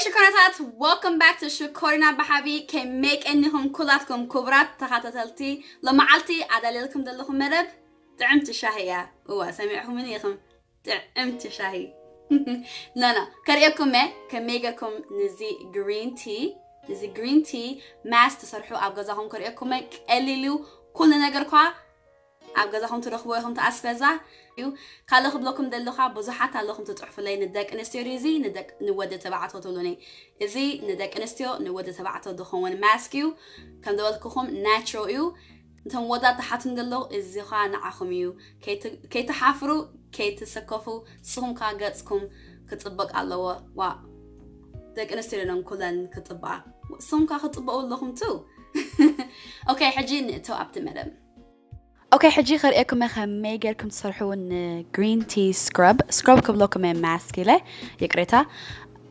ሽኮራታት፣ welcome back to ሽኮሪና ብሓቢ። ከመይ ቀኒኹም ኩላትኩም ክቡራት ተኸታተልቲ? ሎመዓልቲ ኣዳልየልኩም ዘለኹ መደብ ጥዕምቲ ሻሂ እያ። እዋ፣ ሰሚዕኹምኒ ኢኹም። ጥዕምቲ ሻሂ። ኖ፣ ኖ፣ ከርእየኩም እየ ከመይ ጌርኩም ንዚ ግሪን ቲ፣ ንዚ ግሪን ቲ ማስ ትሰርሑ ኣብ ገዛኹም ከርእየኩም እየ። ቀሊል እዩ። ኩሉ ነገር እኳ ኣብ ገዛኹም ትረኽብዎ ኢኹም፣ ተኣስቤዛ እዩ። ካልእ ክብለኩም ደለኻ፣ ብዙሓት ኣለኹም ትጽሕፉለይ፣ ንደቂ ኣንስትዮ ድዩ እዚ ንደቂ፣ ንወዲ ተባዕትዮ ትብሉኒ። እዚ ንደቂ ኣንስትዮ ንወዲ ተባዕትዮ ዝኸውን ማስክ እዩ። ከም ዝበልኩኹም ናቹራል እዩ። እንቶም ወዳት ትሓቱን ደለዉ፣ እዚ ኸኣ ንዓኹም እዩ። ከይት-፣ ከይትሓፍሩ፣ ከይትሰከፉ፣ ንስኹም ከኣ ገጽኩም ክጽብቕ ኣለዎ። ዋ፣ ደቂ ኣንስትዮ ደለን ኩለን ክጽብቓ። ንስኹም ከኣ ክጽብቑ ኣለኹም ቱ። ኦኬ፣ ሕጂ ንእተው ኣብቲ መደብ። ኦኬ፣ ሕጂ ከርእየኩም እየ ከመይ ጌርኩም ትሰርሑ ንግሪን ቲ ስክረብ። ስክረብ ክብለኩም እየ ማስክ ኢለ፣ ይቅሬታ።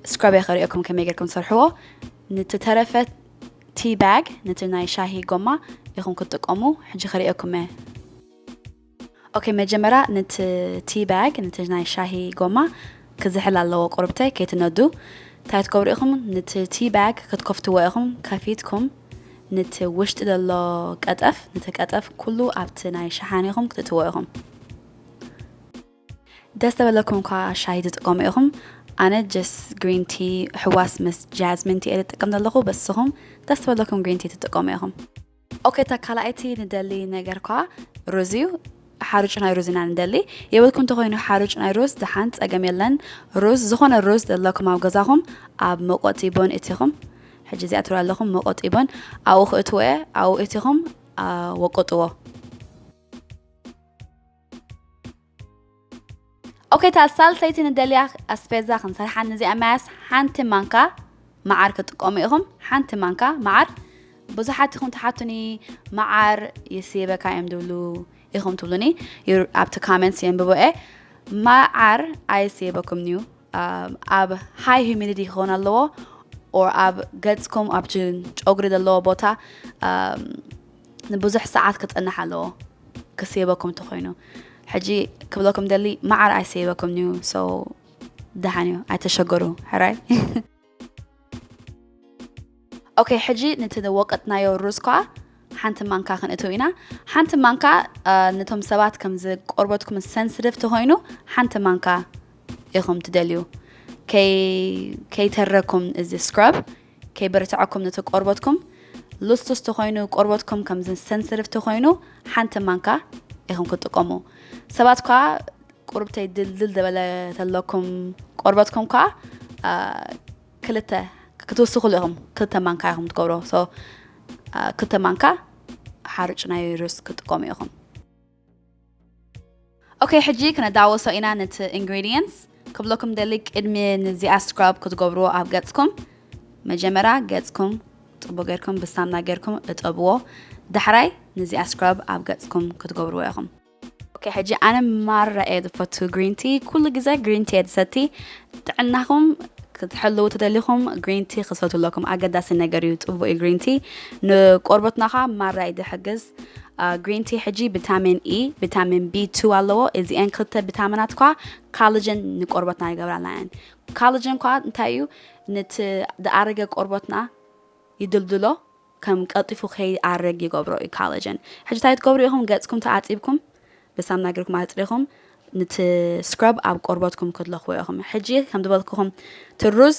ስክረብ እየ ከርእየኩም ከመይ ጌርኩም ትሰርሕዎ። ንትተረፈ ቲ ባግ፣ ነቲ ናይ ሻሂ ጎማ ኢኹም ክትጥቀሙ። ሕጂ ከርእየኩም እየ። ኦኬ፣ መጀመርያ ነቲ ቲ ባግ፣ ነቲ ናይ ሻሂ ጎማ ክዝሕል ኣለዎ። ቁርብተይ ከይትነዱ። እንታይ ትገብሩ ኢኹም? ነቲ ቲ ባግ ክትከፍትዎ ኢኹም። ከፊትኩም ነቲ ውሽጢ ዘሎ ቀጠፍ፣ ነቲ ቀጠፍ ኩሉ ኣብቲ ናይ ሸሓኒኹም ክትእትዎ ኢኹም። ደስ ተበለኩም እኳ ሻሂ ትጥቀሙ ኢኹም። ኣነ ጀስት ግሪን ቲ ሕዋስ ምስ ጃዝሚን ቲ እየ ዝጥቀም ዘለኹ፣ በስኹም ደስ ተበለኩም ግሪን ቲ ትጥቀሙ ኢኹም። ኦኬ፣ እታ ካልኣይቲ ንደሊ ነገር እኳ ሩዝ እዩ። ሓሩጭ ናይ ሩዝ ኢና ንደሊ። የብልኩም እንተኾይኑ ሓሩጭ ናይ ሩዝ ደሓን ጸገም የለን። ሩዝ፣ ዝኾነ ሩዝ ዘለኩም ኣብ ገዛኹም ኣብ መቆጢ ቦን እቲኹም፣ ሕጂ እዚኣ ትሪኡ ኣለኹም መቆጢ ቦን፣ ኣብኡ ክእትዎ እየ። ኣብኡ እቲኹም፣ አ፣ ወቅጥዎ። ኦኬ፣ እታ ሳልሰይቲ ንደልያ ኣስቤዛ ክንሰርሓ ንዚኣ ማያስ ሓንቲ ማንካ መዓር ክትጥቀሙ ኢኹም። ሓንቲ ማንካ መዓር። ብዙሓት ኢኹም ትሓቱኒ፣ "መዓር ይስይበካ እዮም ድብሉ" ኢኹም ትብሉኒ። ይር-፣ ኣብቲ ካመንትስ የንብቦ እየ። መዓር ኣይስይበኩም እዩ። ኣም፣ ኣብ ሃይ ሂዩሚዲቲ ክኸውን ኣለዎ፣ ኦር ኣብ ገጽኩም፣ ኣብቲ ጨጉሪ ዘለዎ ቦታ፣ ኣም፣ ንብዙሕ ሰዓት ክጸንሕ ኣለዎ፣ ክስይበኩም እንተኾይኑ። ሕጂ ክብለኩም ደሊ፣ መዓር ኣይስይበኩም እዩ። ሶ፣ ደሓን እዩ፣ ኣይተሸገሩ፣ ሕራይ። ኦኬ፣ ሕጂ ነቲ ዝወቀጥናዮ ሩዝ ከኣ ሓንቲ ማንካ ክንእትው ኢና። ሓንቲ ማንካ፣ አ፣ ነቶም ሰባት ከምዚ ቆርበትኩም ሰንስቲቭ ተኾይኑ፣ ሓንቲ ማንካ ኢኹም ትደልዩ። ከይ-፣ ከይተረኩም እዚ ስክራብ፣ ከይበርትዐኩም ነቲ ቆርበትኩም፣ ሉስሉስ ተኾይኑ ቆርበትኩም ከምዚ ሰንስቲቭ ተኾይኑ፣ ሓንቲ ማንካ ኢኹም ክትጥቀሙ። ሰባት ከኣ ቁርብተይ ድልድል ዝበለ ተለኩም ቆርበትኩም ከኣ፣ አ፣ ክልተ ክትውስኹሉ ኢኹም። ክልተ ማንካ ኢኹም ትገብሮ። ሶ፣ አ፣ ክልተ ማንካ ሓርጭ ናይ ሩዝ ክትጥቀሙ ኢኹም። ኦኬ፣ ሕጂ ክነዳወሶ ኢና ነቲ ኢንግሪዲየንትስ። ክብለኩም ደሊ ቅድሚ ንዚኣ ስክራብ ክትገብርዎ ኣብ ገጽኩም፣ መጀመርያ ገጽኩም ጽቡቅ ጌርኩም ብሳምና ጌርኩም እጠብዎ። ዳሕራይ ንዚኣ ስክራብ ኣብ ገጽኩም ክትገብርዎ ኢኹም። ኦኬ፣ ሕጂ ኣነ ማራ እየ ዝፈቱ ግሪን ቲ። ኩሉ ግዜ ግሪን ቲ እየ ዝሰቲ። ጥዕናኹም ክትሕልዉ ተደሊኹም ግሪን ቲ ክሰቱ ኣለኩም። ኣገዳሲ ነገር እዩ፣ ጽቡቅ እዩ ግሪን ቲ። ንቆርበትና ኸኣ ማራ እዩ ዝሕግዝ። አ፣ ግሪን ቲ ሕጂ ቪታሚን ኢ፣ ቪታሚን ቢ ቱ ኣለዎ። እዚአን ክልተ ቪታሚናት ኳ ካላጀን ንቆርበትና ይገብራልና እየን። ካላጀን ኳ እንታይ እዩ? ነቲ ዝኣረገ ቆርበትና ይድልድሎ፣ ከም ቀልጢፉ ከይኣርግ ይገብሮ እዩ ካላጀን። ሕጂ እንታይ ትገብሩ ኢኹም? ገጽኩም ተኣጺብኩም፣ ብሳምና ጌርኩም ኣጽሪኹም፣ ነቲ ስክራብ ኣብ ቆርበትኩም ክትለኽዎ ኢኹም። ሕጂ ከም ዝበልኩኹም፣ እቲ ሩዝ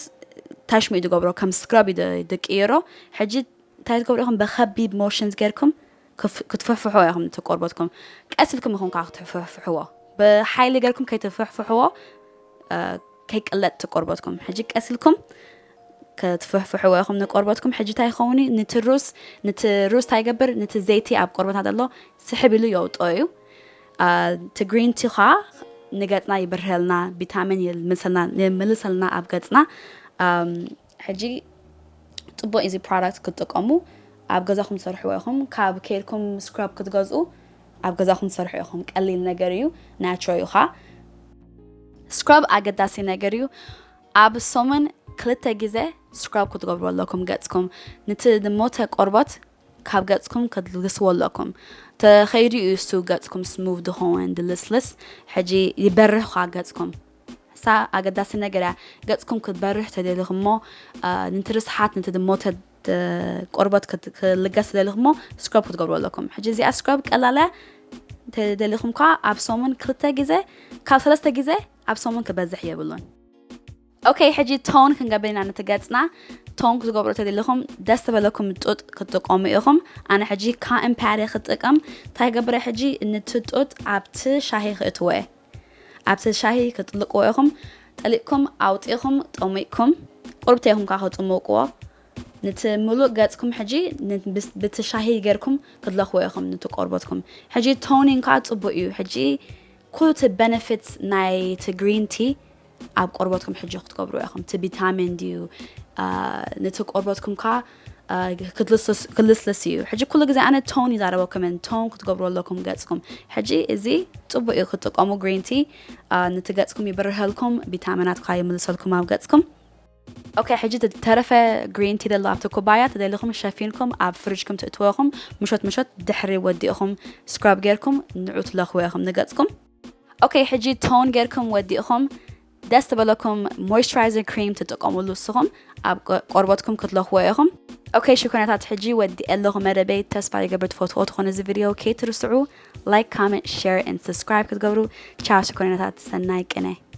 ታሽሙ እዩ ዝገብሮ፣ ከም ስክራብ እዩ ድ-፣ ድቅይሮ። ሕጂ እንታይ ትገብሩ ኢኹም? ብኸቢድ ሞሽንስ ጌርኩም ክፍ-፣ ክትፍሕፍሕዎ ኢኹም ነቲ ቆርበትኩም። ቀስ ኢልኩም ኢኹም ከዓ ክትፍሕፍሕዎ። ብሓይሊ ጌርኩም ከይትፍሕፍሕዎ፣ እ፣ ከይቅለጥ እቲ ቆርበትኩም። ሕጂ ቀስ ኢልኩም ክትፍሕፍሕዎ ኢኹም ንቆርበትኩም። ሕጂ እንታይ ይኸውን? ነቲ ሩዝ፣ ነቲ ሩዝ እንታይ ይገብር? ነቲ ዘይቲ ኣብ ቆርበትና ዘሎ ስሕብ ኢሉ የውጥኦ እዩ። አ፣ እቲ ግሪን ቲ ኸዓ ንገጽና ይብርሀልና፣ ቪታሚን ይምልሰልና፣ ይምልሰልና ኣብ ገጽና። ኣም፣ ሕጂ ጽቡቅ እዩ እዚ ፕሮዳክት ክትጥቀሙ። ኣብ ገዛኹም ትሰርሕዎ ኢኹም። ካብ ከይድኩም ስክራብ ክትገዝኡ ኣብ ገዛኹም ትሰርሑ ኢኹም። ቀሊል ነገር እዩ፣ ናቹራል እዩ ኸዓ። ስክራብ ኣገዳሲ ነገር እዩ። ኣብ ሰሙን ክልተ ግዜ ስክራብ ክትገብሩ ኣለኩም ገጽኩም። ነቲ ዝሞተ ቆርበት ካብ ገጽኩም ክትልግስዎ ኣለኩም። ተኸይዱ እዩ እሱ ገጽኩም ስሙቭ ዝኸውን፣ ዝልስልስ። ሕጂ ይበርህ ኸዓ ገጽኩም። እሳ ኣገዳሲ ነገር እያ። ገጽኩም ክትበርህ ተደሊኹም እሞ፣ አ፣ ነቲ ርስሓት፣ ነቲ ድሞተ ደ-፣ ቆርበት ክት-፣ ክልገስ ተደሊኹም እሞ፣ ስክረብ ክትገብሩ ኣለኩም። ሕጂ እዚኣ ስክረብ ቀላል እያ። ተደሊኹም ከኣ ኣብ ሰሙን ክልተ ግዜ፣ ካብ ሰለስተ ግዜ ኣብ ሰሙን ክበዝሕ የብሉን። ኦኬ፣ ሕጂ ቶን ክንገብር ኢና ነቲ ገጽና። ቶን ክትገብሩ ተደሊኹም፣ ደስ ዝበለኩም ጡጥ ክትጥቀሙ ኢኹም። ኣነ ሕጂ ካተን ፓድ እየ ክጥቀም። እንታይ ገብረ፣ ሕጂ ነቲ ጡጥ ኣብቲ ሻሂ ክእትዎ እየ። ኣብቲ ሻሂ ክትልቅዎ ኢኹም። ጠሊቅኩም ኣውጢኹም ጠሚቅኩም፣ ቁርብተ ኢኹም ከኣ ክጥምቅዎ። ነቲ ምሉእ ገጽኩም ሕጂ ን-፣ ብስ-፣ ብቲ ሻሂ ጌርኩም ክትለኽዎ ኢኹም ነቲ ቆርበትኩም። ሕጂ ቶኒንግ ከኣ ጽቡቅ እዩ። ሕጂ ኩሉ እቲ ቤነፊትስ ናይ እቲ ግሪን ቲ ኣብ ቆርበትኩም ሕጂ ክትገብሩ ኢኹም። እቲ ቪታሚን ድዩ፣ አ፣ ነቲ ቆርበትኩም ከኣ፣ አ፣ ክልስልስ፣ ክልስልስ እዩ። ሕጂ ኩሉ ግዜ ኣነ ቶን ይዛረበኩምን፣ ቶን ክትገብሩ ኣለኩም ገጽኩም። ሕጂ እዚ ጽቡቅ እዩ ክትጥቀሙ ግሪን ቲ፣ አ፣ ነቲ ገጽኩም ይብርሀልኩም፣ ቪታሚናት ከኣ ይምልሰልኩም ኣብ ገጽኩም። ኦኬ፣ ሕጂ እቲ ተረፈ ግሪን ቲ ዘሎ ኣብቲ ኩባያ ተደሊኹም ሸፊንኩም ኣብ ፍሪጅኩም ትእትዎ ኢኹም። ምሸት ምሸት ድሕሪ ወዲእኹም ስክራብ ጌርኩም ንዑ ትለኽዎ ኢኹም ንገጽኩም። ኦኬ፣ ሕጂ ቶን ጌርኩም ወዲእኹም ደስ ዝበለኩም ሞይስቸራይዘር ክሪም ትጥቀሙሉ ንስኹም ኣብ ቆ-፣ ቆርበትኩም ክትለኽዎ ኢኹም። ኦኬ ሽኮነታት፣ ሕጂ ወዲኤ ኣለኹ መደበይ። ተስፋ ይገብር ትፈትዎ ትኾኑ እዚ ቪድዮ። ከይትርስዑ ላይክ፣ ኮመንት፣ ሼር ኤንድ ሰብስክራይብ ክትገብሩ። ቻው ሽኮነታት፣ ሰናይ ቅነ።